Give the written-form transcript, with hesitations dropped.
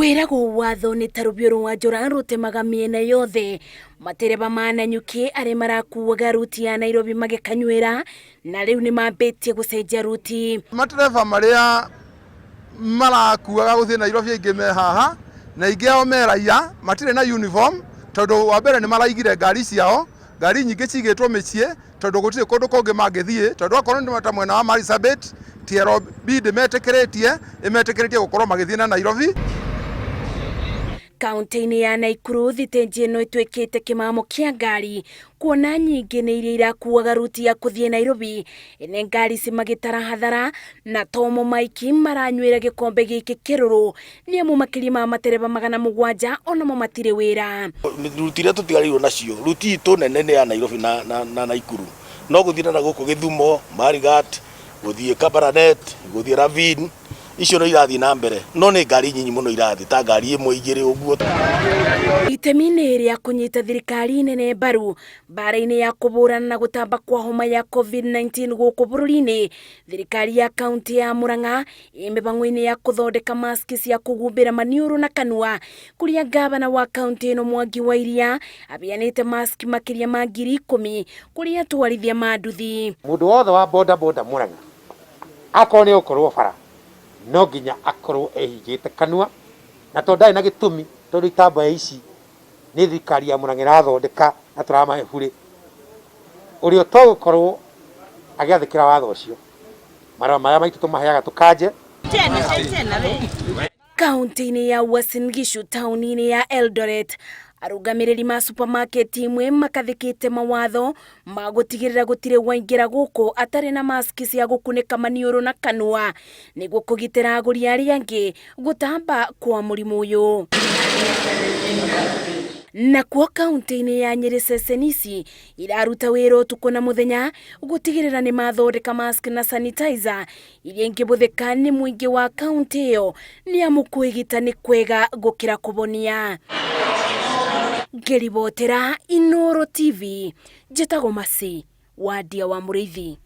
Kwĩragwo watho nĩ ta rũbiũ rwa njora rũtemaga mĩena yothe. Matereba ma Nanyuki arĩa marakuaga ruti ya Nairobi magĩkanyuĩra na rĩu nĩ mambĩtie gũcenjia ruti. Matereba marĩa marakuaga gũthiĩ Nairobi aingĩ me haha na aingĩ ao me raia matirĩ na uniform tondũ wa mbere nĩ maraigire ngari ciao, ngari nyingĩ cigĩtwo mĩciĩ tondũ gũtirĩ kũndũ kũngĩ mangĩthiĩ tondũ akorwo nĩ ta mwena wa Marsabit TLB ndĩmetĩkĩrĩtie ĩmetĩkĩrĩtie gũkorwo magĩthiĩ na Nairobi. Kaunti-inĩ ya Naikuru thitĩnji ĩno ĩtuĩkĩte kĩmamo kĩa ngari kuona nyingĩ nĩ iria irakuaga ruti ya kũthiĩ Nairobi ene ngari ici magĩtara hathara na tomo maiki maranyuĩra gĩkombe gĩkĩ kĩrũrũ nĩ amu makĩria ma matereba 700 onamo matirĩ wĩra. Ruti iria tũtigarĩirwo nacio, ruti itũ nene nĩ ya Nairobi na, na, na Naikuru. No gũthiĩ na gũkũ Gĩthumo, Marigat, gũthiĩ Kabarnet, gũthiĩ Ravine, icio no irathiĩ na mbere no nĩ ngari nyinyi mũno irathiĩ ta ngari ĩmwe igĩrĩ ũguo. Itemi-inĩ rĩa kũnyita thirikari nene mbaru mbara-inĩ ya kũbũrana na gũtamba kwa homa ya COVID-19 gũkũ bũrũri-inĩ, thirikari ya kaunti ya Murang'a ĩ mĩbango-inĩ ya kũthondeka maski cia kũhumbĩra maniũrũ na kanua kũrĩa ngavana wa kaunti ĩno Mwangi wa Iria abeanĩte maski makĩria ma 10,000 kũrĩ atwarithia ma nduthi. Mũndũ wothe wa boda boda Murang'a akorwo nĩ egũkorwo bara no nginya akorwo ehingĩte kanua na tondũ ndarĩ na gĩtũmi tondũ itambaya ici nĩ thirikari ya Murang'a ĩrathondeka na tũramahe burĩ, ũrĩa ũtegũkorwo agĩathĩkĩra watho ũcio marũa marĩa maitũ tũmaheaga tũkanje. Kaunti-inĩ ya Uasin Gishu taũni-inĩ ya Eldoret arũgamĩrĩri ma supermarket imwe makathĩkĩte mawatho ma gũtigĩrĩra gũtirĩ waingĩra gũkũ atarĩ na maski cia gũkunĩka maniũrũ na kanua nĩguo kũgitĩra agũri arĩa angĩ gũtamba kwa mũrimũ ũyũ. Nakuo kaunti-inĩ ya Nyĩrĩ ceceni ici iraruta wĩra ũtukũ na mũthenya gũtigĩrĩra nĩ mathondeka mask na sanitizer iria ingĩbũthĩka nĩ mũingĩ wa kaunti ĩyo nĩ amu kwĩgita nĩ kwega gũkĩra kũbonia. Ngĩribotera Inooro TV, njĩtagwo Mercy Wandia wa Mũrĩithi.